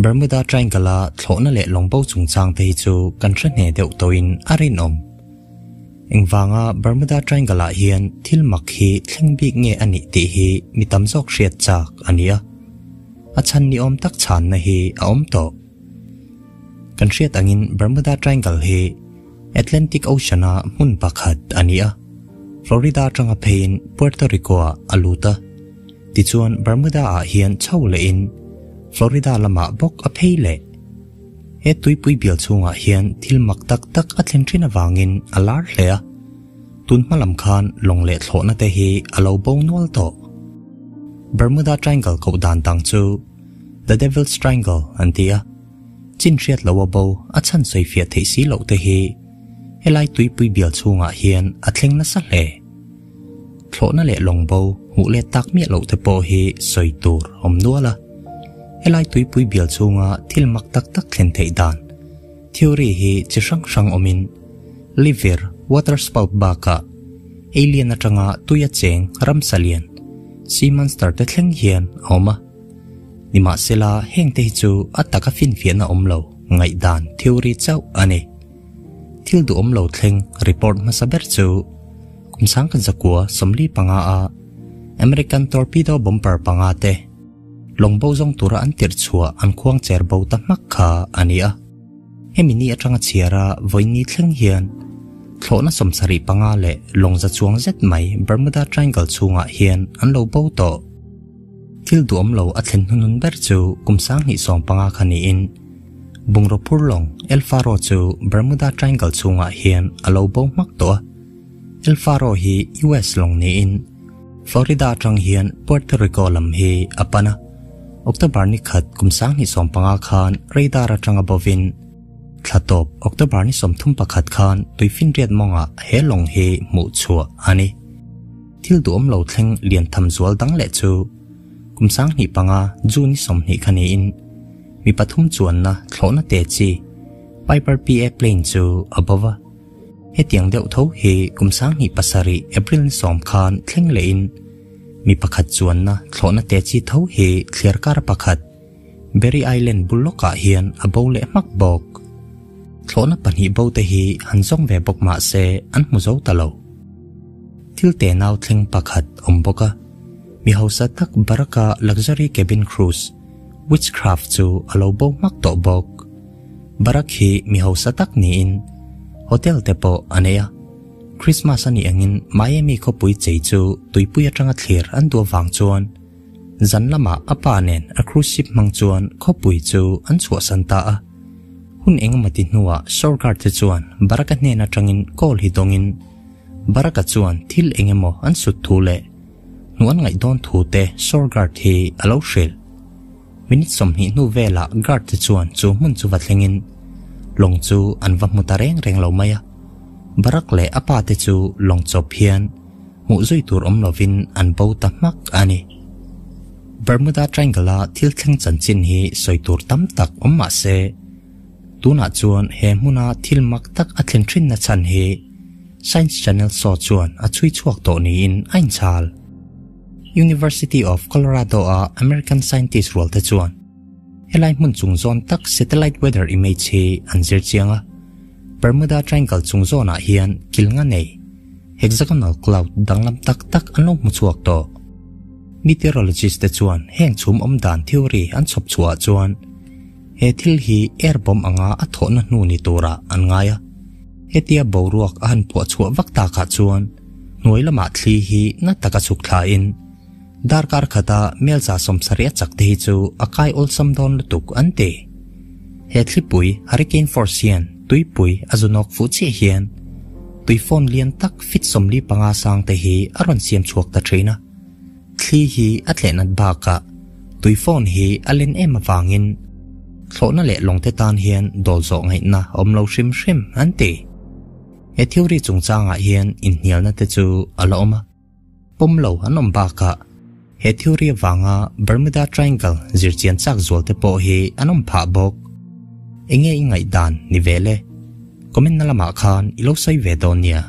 Bermuda Triangle-a thlawhna leh lawngbo chungchang te hi chu kan hre hne deuh tawhin a rinawm. Engvanga Bermuda Triangle-ah hian thil mak hi thleng bik nge a nih tih hi mi tam zawk hriat chak a ni a. A chhan ni awm tak chhanna hi a awm tawh. Kan hriat angin Bermuda Triangle hi Atlantic Ocean-a hmun pakhat a ni a. Florida atanga pheiin Puerto Rico-ah a lut a. Tichuan Bermuda-ah hian chho lehin Florida lamah bawk a phei leh. He tuipui bial chhungah hian thil mak tak tak a thlen thin avangin a lar hle a, tun hma lam khan lawng leh thlawhna te hi a lo bo nual tawh. Bermuda Triangle koh dan dang chu The Devil's Triangle an ti a, chin hriat lo a bo a chhan sawi fiah theih si loh te hi helai tuipui bial chhungah hian a thleng nasa hle. Thlawhna leh lawng bo hmuh let tak miah loh te pawh hi sawi tur awm nual a. Helai tuipui bial chhunga thil mak tak tak thlen theih dan theory hi chi hrang hrang awmin Livir, water spout bakah alien atanga tuia cheng ramsa lian, sea monster te thleng hian a awm a. Nimahsela heng te hi chu a taka finfiahna awm lo ngaihdan theory chauh a ni. Thil duhawm lo thleng report hmasa ber chu kum sangkhat zakua 45 a American torpedo bomber panga te lawng bo zawng tura an tirh chhuah an khuang cher bo ta hmak kha a ni a. Hemi ni atanga chhiara vawiin ni thleng hian thlawhna 75 leh lawng za chuang zet mai Bermuda Triangle chhungah hian an lo bo tawh. Thil duhawm lo a thlen hnunun ber chu kum 2015 kha niin bungraw phur lawng El Faro chu Bermuda Triangle chhungah hian a lo bo hmak tawh a. El Faro hi US lawng niin Florida atang hian Puerto Rico lam hi a pan a. October ni khat kum 2015 khan radar atanga bovin thla tawp October ni 31 khan tuifinriat mawngah he lawng hi hmuh chhuah a ni. Thil duhawm lo thleng lian tham zual dang leh chu kum 2005 June ni 20 kha niin mi pathum chuanna thlawhna te chi Piper PA plane chu a bova. Hetiang deuh tho hi kum 2007 April ni 10 khan thleng lehin mi pakhat chuanna thlawhna te chi tho hi thliar kar pakhat Berry Island bul lawkah hian a bo leh hmak bawk. Thlawhna pahnih bo te hi han zawng ve bawk mah se an hmu zo ta lo. Thil te nau thleng pakhat awm bawk a. Mi hausa tak Baraka luxury cabin cruise Witchcraft chu a lo bo hmak tawh bawk. Barak hi mi hausa tak niin hotel te pawh a nei a. Christmas ani angin Miami khawpui chei chu tuipui atanga thlir an duh avang chuan zan lamah a pa nen a cruise ship hmang chuan khawpui chu an chhuahsan ta a. Hun engemaw ti hnuah shore guard te chuan Baraka hnen atangin call hi dawngin Baraka chuan thil engemaw an sut thu leh hnu an ngaih dawn thu te shore guard hi a lo hril. Minute 20 hnu velah guard te chuan chu hmun chu va thlengin lawng chu an va hmu ta reng reng lo mai a. Barak leh a pa te chu lawng chawp hian hmuh zui tur awm lovin an bo ta hmak a ni. Bermuda Triangle-a thil thleng chanchin hi sawi tur tam tak awm mah se tunah chuan he hmuna thil mak tak a thlen thin na chhan hi Science Channel show chuan a chhui chhuak tawh niin a inchhal. University of Colorado a American scientist rual te chuan helai hmun chung zawn tak satellite weather image hi an zir chiang a. Bermuda Triangle chung zawnah hian kilnga nei hexagonal cloud danglam tak tak an lo hmu chhuak tawh. Meteorologist te chuan heng chhum awm dan theory an chhawp chhuah chuan he thil hi air bomb anga a thawhna hnu ni tura an ngai a. Hetia boruak a han puah chhuah vak takah chuan hnuai lamah thli hi na taka chhuk thla in darkar khata melza 70 a chak te hi chu a kai awlsam dawn lutuk an ti. He thlipui hurricane force hian tuipui a zunawk fuh chiah hian tui fawn lian tak fit 45 sang te hi a rawn siam chhuak ta thin a. Thli hi a tlehnat bakah tui fawn hi a len em awangin thlawhna leh lawng te tan hian dawl zawh ngaihna awm lo hrim hrim an ti. He theory chungchangah hian inhnialna te chu a la awm a. Pawm lo an awm bakah he theory awanga Bermuda Triangle zirchian chak zual te pawh hi an awm phah bawk. Enge i ngaih dan ni ve le? Comment na lamah khan i lo sawi ve dawn nia.